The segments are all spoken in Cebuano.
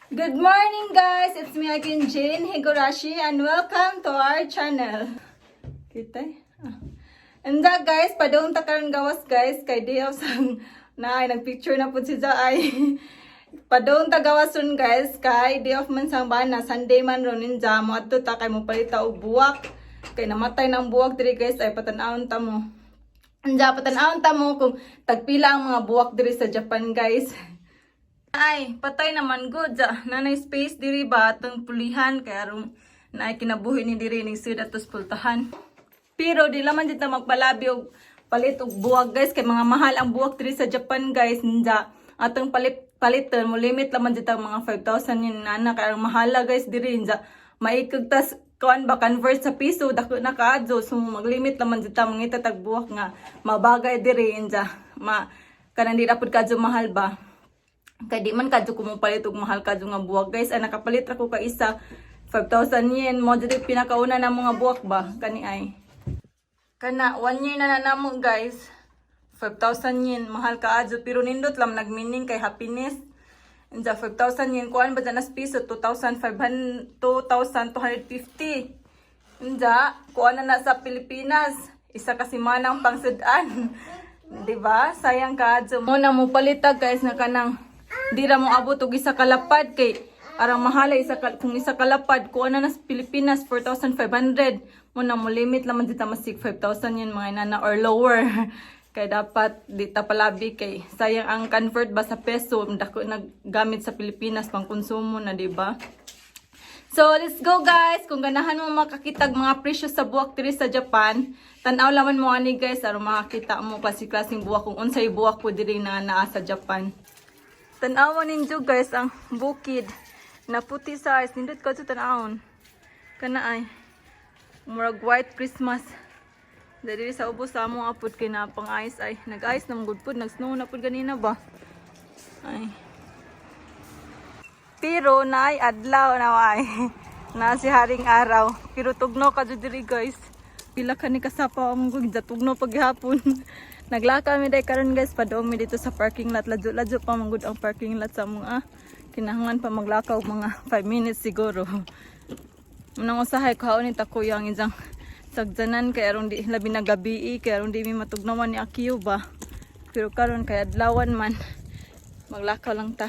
Good morning, guys! It's me again, Jane Higurashi, and welcome to our channel. Kita eh? Ah. And that, guys, padung ta karon gawas, guys, kay day off sang na ay nagpicture na pud si Zaay. Padung ta gawas ron, guys, kay day off man sang bana, Sunday man ron ninja mo adto ta kay mo palita og buwak. Kay namatay ng buwak diri, guys, ay patan-awon ta mo. Anja patan-awon ta mo kung tagpila ang mga buwak diri sa Japan, guys. Ay, patay naman good. Nanay space diri ba atong pulihan kay aron naay kinabuhi ni diri ning sud atos pultahan. Pero di laman jud ta magpalabi og palit og buwag, guys, kay mga mahal ang buwag diri sa Japan, guys. Ninja atong palit paliton mo limit laman jud ta mga 5,000 yun nana kay ang mahala, guys, diri. Ninja maikog tas kuan ba, convert sa piso, dako na kaadyo. So maglimit laman jud ta, mangita tag buwak nga mabagay diri, inja ma kanang di ra pud kadyo mahal ba, kay di man kadyo ko mo palit og mahal kadyo nga buwak, guys. Ay, nakapalit ra ko ka isa 5,000 yen mo jud yung pinakauna na mga buwak ba kani ay kana one year na na namo, guys. 5,000 yen, mahal kaadyo, pero nindot lang nagmeaning kay happiness. Inja 5,000 yen, kuan ba dyan as piso, 2,500, 2,250. Inja kuan na na sa Pilipinas, isa ka semanang pangsudan. Di ba? Sayang kaadyo. Mo na mo palitag, guys, nga kanang di ra mo abot og isa kalapad kay arang mahala isa ka, kung isa kalapad kuan na na sa Pilipinas 4,500. Mo na mo limit laman dito masig 5,000 yun mga inana or lower, kay dapat di ta palabi kay sayang ang convert ba sa peso, dako naggamit sa Pilipinas pang konsumo na, di ba? So, let's go, guys! Kung ganahan mo makakitag mga presyo sa buwak diri sa Japan, tan-aw laman mo ani, guys, aron makakita mo klase-klaseng buwak, kung unsay buwak po diri na naa sa Japan. Tan-awan ninyo, guys, ang bukid na puti sa ice. Nindot ko sa tan-awon. Kana ay murag white Christmas. Diri sa ubos sa among apod kay na pang ice ay nag-ice na gud pud, nag-snow na pud ganina ba. Ay. Pero naay adlaw na ay na si Haring Araw. Pero tugno ka jud diri, guys. Pila ka ni kasapa among gud tugno paghapon. Naglakaw mi day karon, guys, padong mi dito sa parking lot. Ladyo-ladyo pa man gud ang parking lot sa among ah. Kinahanglan pa maglakaw mga 5 minutes siguro. Munang usahay kuhaon ni takuya ang isang sagjanan kay aron di labi na gabi, kay aron di mi matugnawan ni Akiyo ba. Pero karon kay adlawan man, maglakaw lang ta.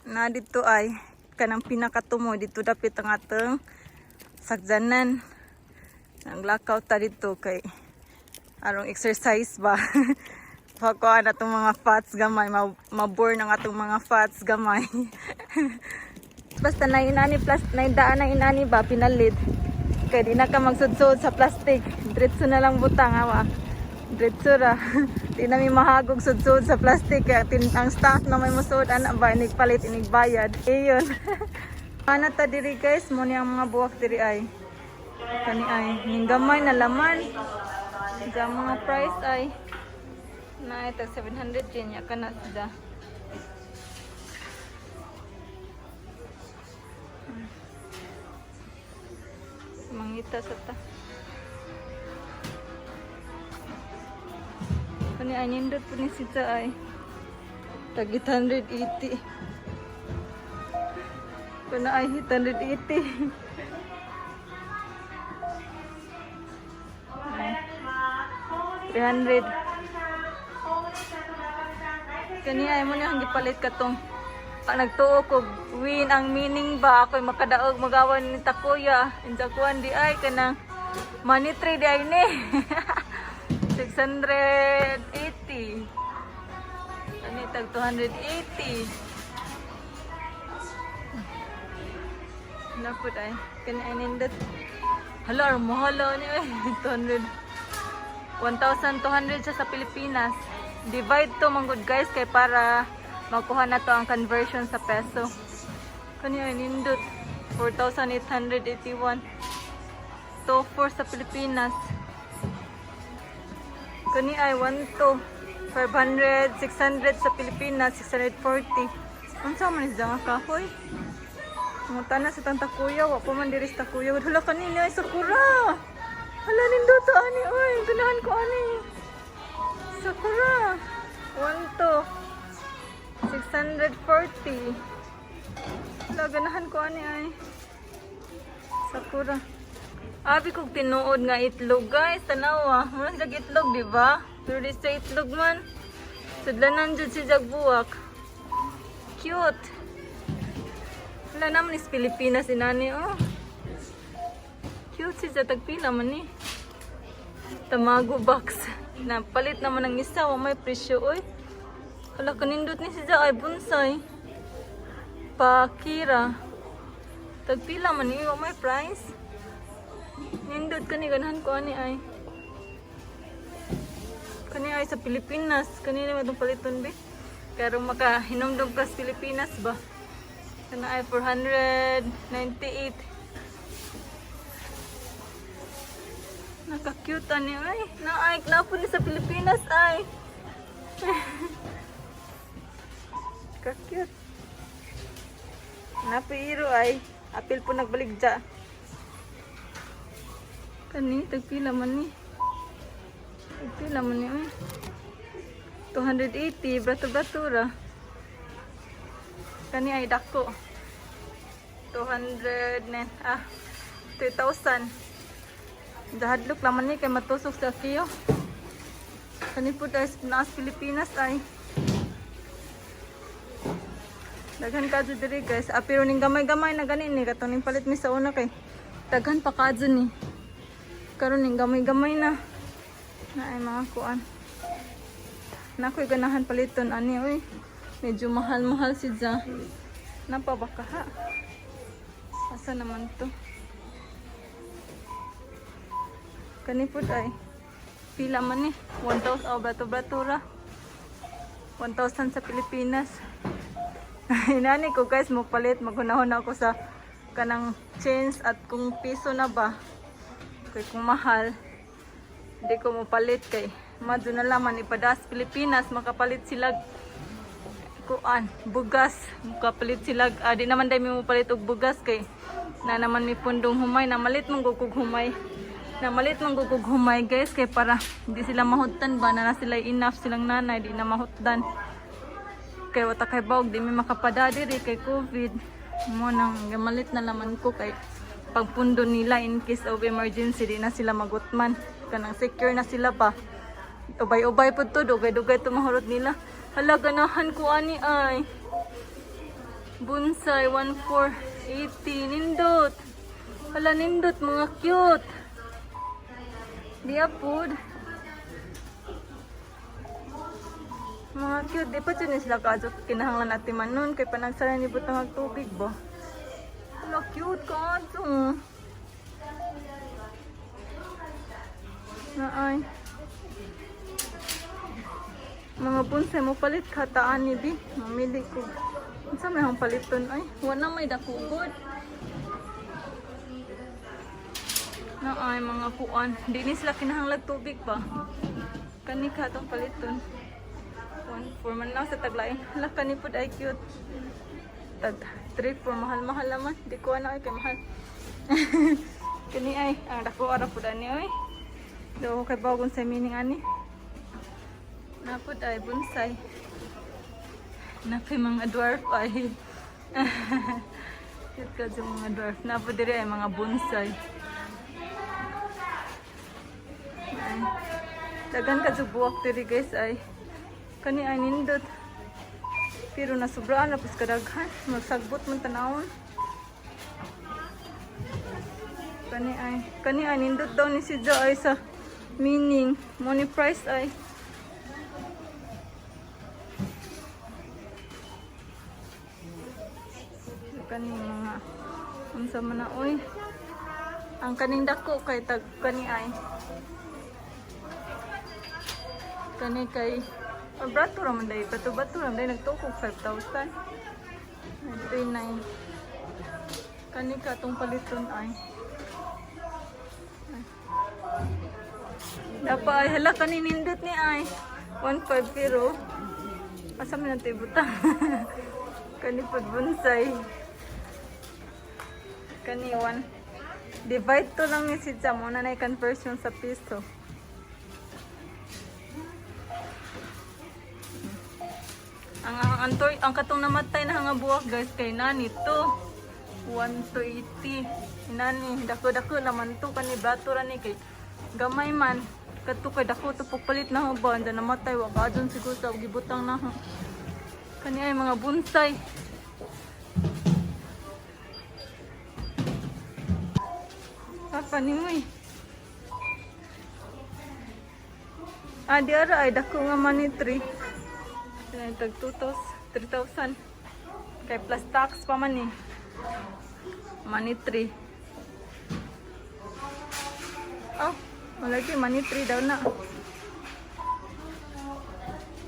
Na dito ay kanang pinakatumo dito dapit ang atong sakjanan. Naglakaw ta dito kay arong exercise ba. Pakuha na itong mga fats gamay, maburn ang atong mga fats gamay. Basta na inani plus na daan na inani ba pinalit. Kay di na ka magsudsod sa plastic. Diretso na lang butang awa. Diretso ra. Di na mi mahagog sudsod sa plastic kaya ang staff na may musod ana ba inig palit inig bayad. Iyon. Ana ta diri, guys, mo ni ang mga buwak diri ay. Kani ay ning gamay na laman. Diyan mga price ay na ito 700 yen ya kana sila. Mangita sa ta. Kani ay nindot po ni sita ay. Tag 880. Kana ay 880. Ay. 300. Kani ay mo na ang gipalit katong nagtuo ko win ang meaning ba ako'y makadaog magawan ni Takuya inja kuan di ay kanang money tree di ay ni 680, kani tag 280 napud ay kani ay nindot. Hala, mahal ni ay 200, 1,200 siya sa Pilipinas. Divide to manggod, guys, kay para makuha na to ang conversion sa peso. Kani ay nindot 4,881 to 4 sa Pilipinas. Kani ay 1 to 500, 600 sa Pilipinas, 640. Unsa man is nga kahoy? Muta na sa tang takuya, wa pa man diri sa takuya. Hala, kanini ay sakura. Hala, nindot ani oy, ganahan ko ani. Sakura. 1 to 640. Wala, ganahan ko ani ay. Sakura. Abi kog tinuod nga itlog, guys. Tanawa. Mura siya itlog, di ba? Pero di siya itlog man. Sudlanan jud si Jagbuwak. Cute. Wala naman is Pilipinas inani oh. Cute si tagpila man ni. Tamago box. Napalit naman ang isa, wa may presyo oy. Hala, kanindot ni si ay bonsai. Pakira. Tagpila man ni, wa may price. Nindot kani, ganahan ko ani ay. Kani ay sa Pilipinas, kani naman itong paliton be. Pero maka hinumdum ka sa Pilipinas ba? Kana ay 498. Naka-cute ani ay. Naay, napo ni sa Pilipinas ay. Ka-cute. Napiiro ay. Apil po nagbaligja. Kani, tagpila man ni. Tagpila man ni ay. 280, brato-brato ra. Kani ay dako. 200 na, ah, 3,000. Dahadlok laman ni kay matusok sa kiyo. Kani po tayo sa Pilipinas ay. Daghan ka diri, guys. Ah, pero ning gamay-gamay na gani ni katong ning palit mi sa una kay daghan pa kadto ni. Karon ning gamay-gamay na. Na ay mga kuan. Na ko'y ganahan paliton ani oy. Medyo mahal-mahal si Ja. Napa ba ka ha? Asa naman to? Kani pud ay. Pila man ni? 1,000 oh, brato-brato ra. 1,000 sa Pilipinas. Inani ko, guys, mo palit, maghunahon ako sa kanang change at kung piso na ba. Kay kung mahal, hindi ko mo palit kay madyo na laman ipadas Pilipinas makapalit sila kuan bugas, makapalit sila ah, di naman dai mo palit og bugas kay na naman mi pundong humay na malit mong gugug humay na malit mong gugug humay, guys, kay para hindi sila mahutdan ba na, na sila enough silang nanay, di na mahutdan kay wata kay bawg di mi makapada diri kay COVID mo nang gamalit na laman ko kay pagpundo nila in case of emergency, di na sila magutman, kanang secure na sila pa. Ubay-ubay po to, dugay-dugay to mahurot nila. Hala, ganahan ko ani ay. Bonsai 1480, nindot. Hala, nindot mga cute. Diya pod. Mga cute, di pa dyan ni sila kadyo kinahanglan natin man nun kay panagsara ni butang ag tubig ba. Hala, cute kadyo. Na ay. Mga bonsai mo palit kataan ni bi. Mamili ko. Unsa may akong paliton ay? Wala may dakugod. Na ay mga kuan. Di ni sila kinahanglag tubig ba. Kani ka atong paliton. 1 4 man lang sa taglain. Hala, kani pud ay cute. Tag 3 4, mahal-mahal naman. Di ko ana ay kay mahal. Kani ay ang dako ara pud ani oy. Do kay bagon sa meaning ani. Napod ay bonsai. Napay mga dwarf ay. Cute ka sa mga dwarf. Napod diri ay mga bonsai. Ay. Daghan ka sa buwak diri, guys, ay. Kani ay nindot. Pero nasubraan na pus kadaghan. Magsagbot man tanawon. Kani ay. Kani ay nindot daw ni si Jo ay sa meaning. Money price ay. Kani mga unsa man na oy. Ang kaning dako kay tag kani ay. Kani kay oh, brato ra man dai, bato-bato ra man dai nagtukog 5,000. 39. Kani ka tong paliton ay. Ay. Dapa ay, hala, kani nindot ni ay. 1.5 pero asa man nato ibutang? Kani pud bonsai. Kani 1 divide to lang ni si Jam na na conversion sa piso. Ang antoy, ang katong namatay na nga buwak, guys, kay nani to. 1 to 80. Inani, dako-dako naman to kani bato ra ni kay gamay man. Kadto kay dako to pagpalit na ho ba, anda namatay wa ka dun siguro sa gibutang na ho. Kani ay mga bonsai. Papa ni mo eh. Ah, di ara ay dako nga money tree. Ay, tag 2,000, 3,000. Kay plus tax pa man eh. Money tree. Oh, malagi money tree daw na.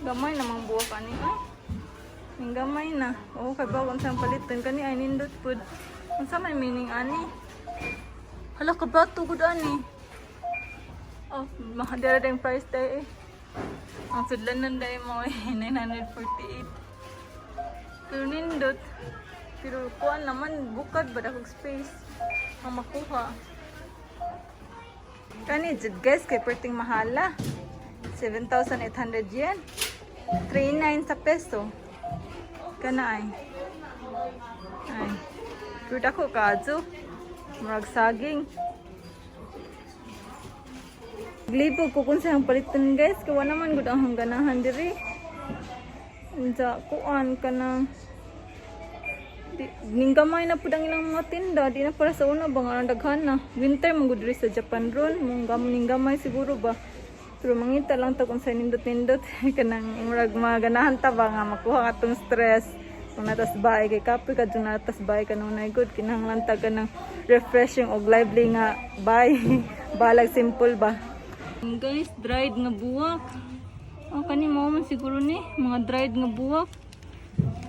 Gamay namang buwak ani ay. Ning gamay na. Oo, kay bawon sang paliton kani ay nindot pud. Unsa may meaning ani? Hala ka ba tugod ani? Oh, mahadara ding price tayo eh. Ang sudlanan dahil mo ay 948. Pero nindot. Pero kuan naman, bukad ba akong space ang makuha. Kani jud guys, kay perting mahala. 7,800 yen. 3.9 sa peso. Kana ay. Ay. Pero dako kaadto. Murag saging. Glibog ko kung saan palitan guys. Kaya wala naman gud ang ganahan diri. Unsa kuan kanang di, ning gamay na pud ang ilang mga tinda, di na para sa una ba nga ang daghan na. Winter man gud diri sa Japan ron, mong gam ning gamay siguro ba. Pero mangita lang ta kung sa nindot-nindot kanang murag maganahan ta ba nga makuha katong stress. Kung natas bahay kay kapoy ka dun natas bahay kanunay good kinahanglan ta ka ng refreshing og lively nga bay. Balag simple ba. Guys, dried nga buwak. Oh, kani mo man siguro ni mga dried nga buwak.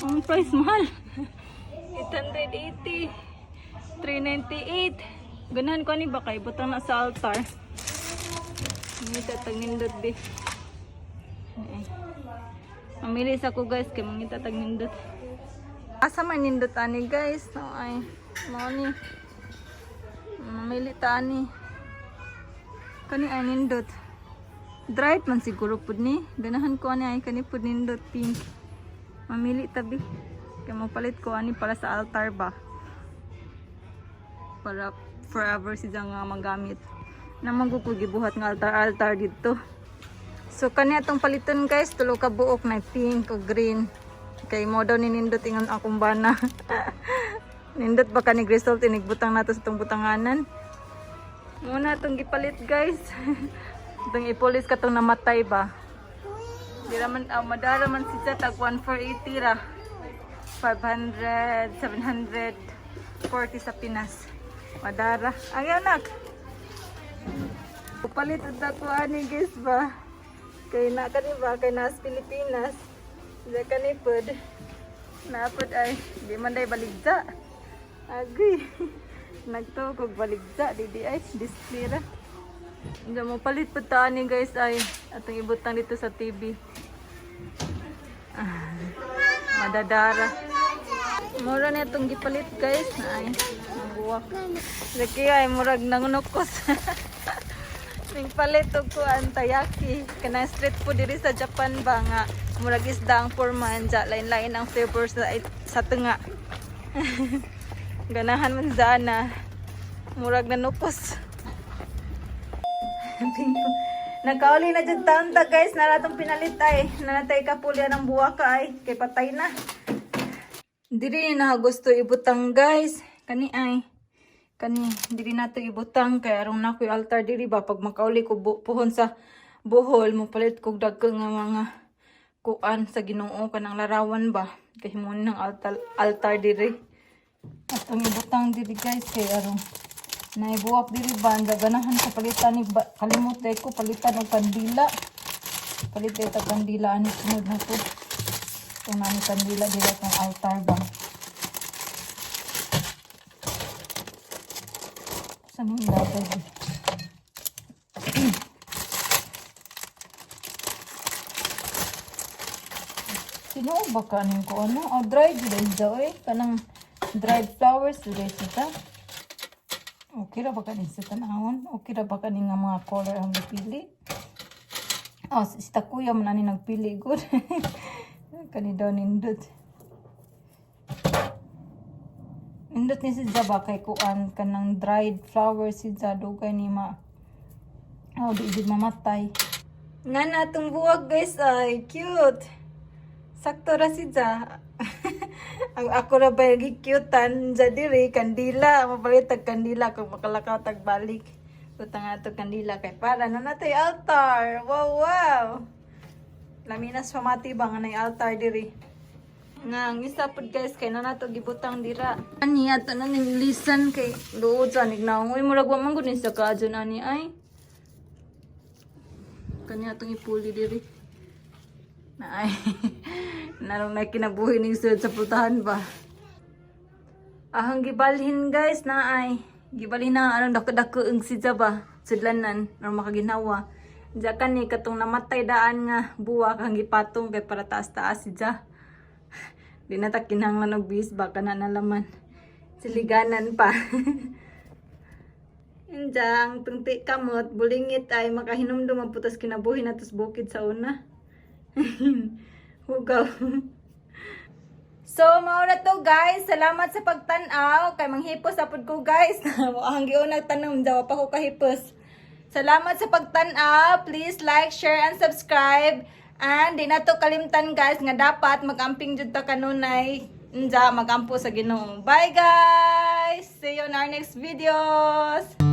Ang price mahal. 880. 398. Ganahan ko ani ba kay butang na sa altar. Mangita tag nindot di. Ay. Mamili sa ko guys kay mangita tag nindot. Asa man nindot ani guys? No ay mao ni. Mamili ta ani. Kani ay nindot. Dried man siguro pud ni. Ganahan ko ani ay kani pud nindot pink. Mamili tabi. Kay mapalit ko ani para sa altar ba. Para forever siya nga magamit. Namang ko gibuhat nga altar altar dito. So kani atong paliton guys, tulo ka buok na pink o green. Kay mo daw ninindot ingon akong bana. Nindot ba kani result inigbutang nato sa itong butanganan. Muna itong gipalit guys. Itong ipulis katong namatay ba. Di raman madara man siya tag 1480 ra. 500, 740 sa Pinas. Madara. Ay anak. Palit ang ko ani guys ba. Kay na kani ba kay nas Pilipinas. Di kani pod. Napod ay di man day baligta. Agay. Nagtuo kog baligta di di ay display ra. Hindi mo palit pa ta ani guys ay atong ibutang dito sa TV. Ah, madadara. Mura na itong gipalit guys. Ay, ang buwak. Laki ay murag nangunukos. Ning palit og kuan tayaki. Kanang street food diri sa Japan ba nga murag isda ang porma anja lain-lain ang flavor sa tunga. Ganahan man sana. Murag nanukos. Nakauli na dyan taon ta guys, naratong pinalit ay. Nanatay kapulya ng buwaka ay, kay patay na. Diri na gusto ibutang guys. Kani ay. Kani, diri nato ibutang kay arong na ko'y altar diri ba pag makauli ko puhon sa Bohol mo palit kog dagko nga mga kuan sa Ginoo kanang larawan ba kay mo ng altar altar diri. Atong ibutang diri guys kay arong naibuwak diri ba ang ganahan ko palitan ni ba, kalimot day ko palitan og kandila. Palit day ta kandila ani sunod na to. Kung nani kandila diri akong altar ba. Saan yung dapat? Sino ba kanin ko ano? Oh, dried jud ay oy. Kanang dried flowers jud ay sita. Okay ra ba kanin sa tanawon? Okay ra ba kanin nga mga color ang gipili? Oh, si Takuya man ani nagpili gud. Kani daw nindot. Indot ni si Zaba kay kuan kanang dried flowers si Za, dugay ni ma. Oh, di jud mamatay. Nga na atong buwag, guys, ay cute. Sakto ra si Za. Ang ako ra ba yung cute-an za diri kandila, mapalit tag kandila kung makalakaw tag balik. Butang ato kandila kay para na natay altar. Wow. Laminas pamati ba nga nay altar diri. Nga ang isa pud, guys, kay na nato gibutang dira. Ani ato na ning lisan kay luod sa nig naong. Uy, murag wa man gud ni sa kaadyon ani ay. Kanya atong ipuli diri. Na ay. Narong na kinabuhi ning sud sa putahan ba. Ahang gibalhin, guys, na ay. Gibalhin na anong dako-dako ang sidya ba. Sudlanan aron makaginawa. Diya kani katong namatay daan nga buwak ang gipatong kay para taas-taas sidya. Di na ta kinahanglan og bis ba kana nalaman. Siliganan pa. Inja, ang tungti kamot, bulingit ay makahinumdum ang putas kinabuhi na tos bukid sa una. Hugaw. So, mao na to, guys. Salamat sa pagtan-aw. Kay manghipos apod ko, guys. Ang giunang tanom daw pa ko kahipos. Salamat sa pagtan-aw. Please like, share, and subscribe. And di na to kalimtan, guys, nga dapat mag-amping jud ta kanunay. Inja, magampo sa Ginoo. Bye, guys! See you on our next videos!